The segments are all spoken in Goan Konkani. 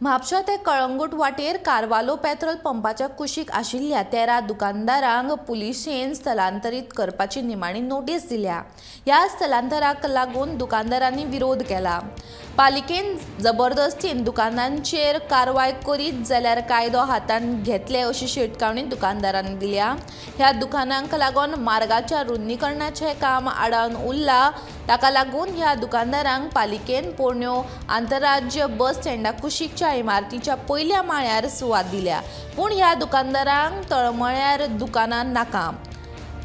म्हापशा ते कळंगूट वाटेर कार्वालो पेट्रोल पंपाच्या कुशीक आशिल्ल्या 13 दुकानदारांक पुलिशेन स्थलांतरीत करपाची निमाणी नोटीस दिल्या. ह्या स्थलांतराक लागून दुकानदारांनी विरोध केला. पालिकेन जबरदस्तीन दुकानांचेर कारवाय करीत जाल्यार कायदो हातांत घेतले अशी शिटकावणी दुकानदारांनी दिल्या. ह्या दुकानांक लागून मार्गाच्या रुंदीकरणाचें काम आडावन उरलां. ताका लागून ह्या दुकानदारांक पालिकेन पोरण्यो आंतरराज्य बस स्टँडा कुशीकच्या इमारतीच्या पयल्या माळ्यार सुवात दिल्या. पूण ह्या दुकानदारांक तळमळ्यार दुकानां नाका.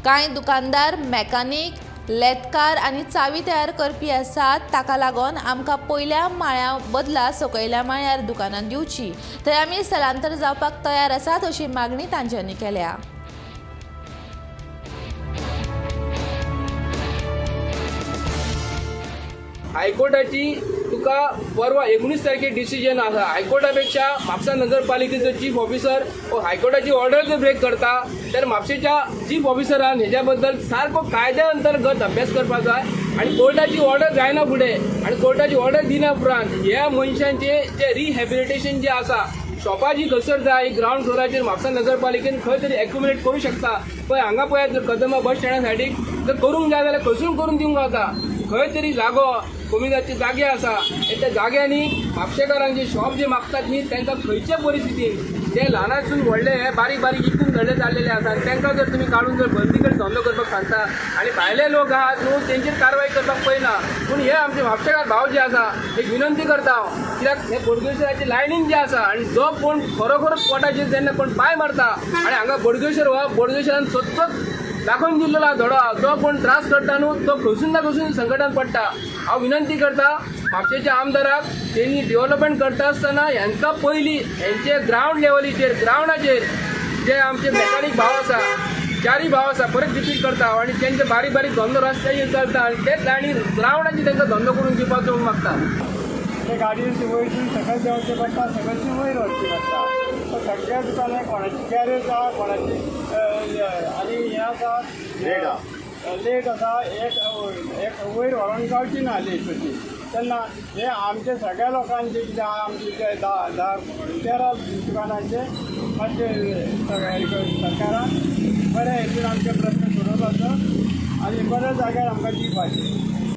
कांय दुकानदार मेकॅनिक, लेतकार आनी चावी तयार करपी आसात. ताका लागून आमकां पयल्या माळ्या बदला सकयल्या माळ्यार दुकानां दिवची, थंय आमी स्थलांतर जावपाक तयार आसात अशी मागणी तांच्यांनी केल्या. हायकोर्टाची तुका परवा 19 तारखेर डिसिजन आसा. हायकोर्टा पेक्षा म्हापसा नगरपालिकेचो चीफ ऑफिसर हो हायकोर्टाची ऑर्डर जर ब्रेक करता तर म्हापशेच्या चीफ ऑफिसरान हेज्या बद्दल सारको कायद्या अंतर्गत अभ्यास करपाक जाय आनी कोर्टाची ऑर्डर जायना फुडें आनी कोर्टाची ऑर्डर दिना उपरांत ह्या मनशांचे जे रिहॅबिलिटेशन जे आसा, शॉपां जी घसर जाय ग्रावंड फ्लोराचेर म्हापसा नगरपालिकेन खंय तरी एक्युमुलेट करूं शकता. पळय हांगा पळयात, जर कदंबा बस स्टँडा सायडीक जर करूंक जाय जाल्यार खंयसून करून दिवंक गावता. खंय तरी जागो कोमिदाचे जागे आसा, त्या जाग्यांनी म्हापशेकारांचे शॉप जे मागतात न्ही, तांकां खंयचे परिस्थितीन ते ल्हानासून व्हडले हे बारीक बारीक इकून व्हडले जाल्लेले आसा आनी तांकां जर तुमी काडून जर भलती कडेन धंदो करपाक सांगता आनी भायले लोक आहात न्हू तेंचेर कारवाय करपाक पळयना. पूण हे आमचे म्हापशेकार भाव जे आसा, एक विनंती करता हांव, कित्याक हे बोडगेश्वराची लायनीन जे आसा आनी जो कोण खरोखरोच पोटाचेर जेन्ना कोण पांय मारता आनी हांगा बोडगेश्वर हो बोडगेश्वरान सतत दाखोवन दिल्लो धडो, जो कोण त्रास करता न्हू तो खंयसून ना खंयसून संकटान पडटा. हांव विनंती करता म्हापशेच्या आमदाराक, तेणी डेव्हलपमेंट करता आसतना ह्यांकां पयलीं हेंचे ग्रावंड लेवलीचेर, ग्रावंडाचेर जे आमचे मेकानीक भाव आसा, चारय भाव आसा, परत रिपीट करता हांव, आनी तेंचे बारीक बारीक धंदो रस्त्याचेर चलता आनी तेच लायनी ग्रावंडाचेर तांकां धंदो करून दिवपाचो मागता. ते गाडयेन वयरसून सकयल देंवचें पडटा, सकयलसून वयर वचचें पडटा. सो सगळ्या दुकानां कोणाची गॅरेज आहा, कोणाची आनी हें आसा, लेट आसा, एक एक वयर व्हरोन गावची ना लेट तशी. तेन्ना हे आमचे सगळ्या लोकांचे कितें आहा, आमचे ते 10 10 13 दुकानांचे मातशे सरकारान बऱ्या हेतून आमचे प्रस्न सोडोवपाचो आनी बऱ्या जाग्यार आमकां दिवपाचे.